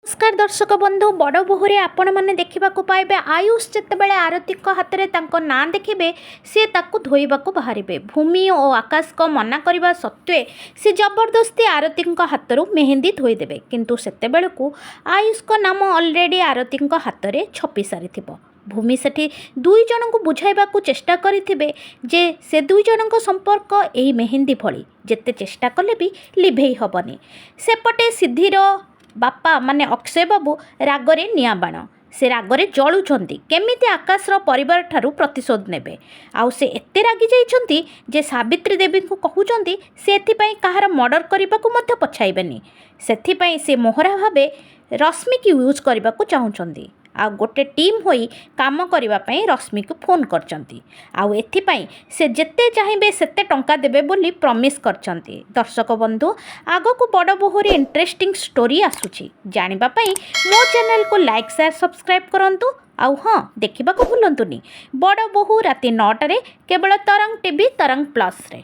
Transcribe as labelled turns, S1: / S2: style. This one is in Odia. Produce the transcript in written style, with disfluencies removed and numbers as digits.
S1: ନମସ୍କାର ଦର୍ଶକ ବନ୍ଧୁ, ବଡ଼ ବୋହୂରେ ଆପଣମାନେ ଦେଖିବାକୁ ପାଇବେ, ଆୟୁଷ ଯେତେବେଳେ ଆରତୀଙ୍କ ହାତରେ ତାଙ୍କ ନାଁ ଦେଖିବେ, ସେ ତାକୁ ଧୋଇବାକୁ ବାହାରିବେ। ଭୂମି ଓ ଆକାଶଙ୍କ ମନା କରିବା ସତ୍ତ୍ୱେ ସେ ଜବରଦସ୍ତି ଆରତୀଙ୍କ ହାତରୁ ମେହେନ୍ଦି ଧୋଇଦେବେ। କିନ୍ତୁ ସେତେବେଳକୁ ଆୟୁଷଙ୍କ ନାମ ଅଲରେଡ଼ି ଆରତୀଙ୍କ ହାତରେ ଛପି ସାରିଥିବ। ଭୂମି ସେଠି ଦୁଇ ଜଣଙ୍କୁ ବୁଝାଇବାକୁ ଚେଷ୍ଟା କରିଥିବେ ଯେ ସେ ଦୁଇ ଜଣଙ୍କ ସମ୍ପର୍କ ଏହି ମେହେନ୍ଦି ଭଳି, ଯେତେ ଚେଷ୍ଟା କଲେ ବି ଲିଭେଇ ହେବନି। ସେପଟେ ସିଦ୍ଧିର ବାପା ମାନେ ଅକ୍ଷୟ ବାବୁ ରାଗରେ ନିଆଁବାଣ। ସେ ରାଗରେ ଜଳୁଛନ୍ତି, କେମିତି ଆକାଶର ପରିବାର ଠାରୁ ପ୍ରତିଶୋଧ ନେବେ। ଆଉ ସେ ଏତେ ରାଗି ଯାଇଛନ୍ତି ଯେ ସାବିତ୍ରୀ ଦେବୀଙ୍କୁ କହୁଛନ୍ତି, ସେ ଏଥିପାଇଁ କାହାର ମର୍ଡ଼ର କରିବାକୁ ମଧ୍ୟ ପଛାଇବେନି। ସେଥିପାଇଁ ସେ ମୋହରା ଭାବେ ରଶ୍ମିକୁ ୟୁଜ୍ କରିବାକୁ ଚାହୁଁଛନ୍ତି ଆଉ ଗୋଟେ ଟିମ୍ ହୋଇ କାମ କରିବା ପାଇଁ ରଶ୍ମିକୁ ଫୋନ୍ କରିଛନ୍ତି। ଆଉ ଏଥିପାଇଁ ସେ ଯେତେ ଚାହିଁବେ ସେତେ ଟଙ୍କା ଦେବେ ବୋଲି ପ୍ରମିସ୍ କରିଛନ୍ତି। ଦର୍ଶକ ବନ୍ଧୁ, ଆଗକୁ ବଡ଼ ବୋହୂରେ ଇଣ୍ଟରେଷ୍ଟିଂ ଷ୍ଟୋରି ଆସୁଛି। ଜାଣିବା ପାଇଁ ମୋ ଚ୍ୟାନେଲକୁ ଲାଇକ୍, ସେୟାର, ସବସ୍କ୍ରାଇବ୍ କରନ୍ତୁ। ଆଉ ହଁ, ଦେଖିବାକୁ ଭୁଲନ୍ତୁନି ବଡ଼ ବୋହୂ, ରାତି 9ଟାରେ କେବଳ ତରଙ୍ଗ ଟିଭି, ତରଙ୍ଗ ପ୍ଲସ୍ରେ।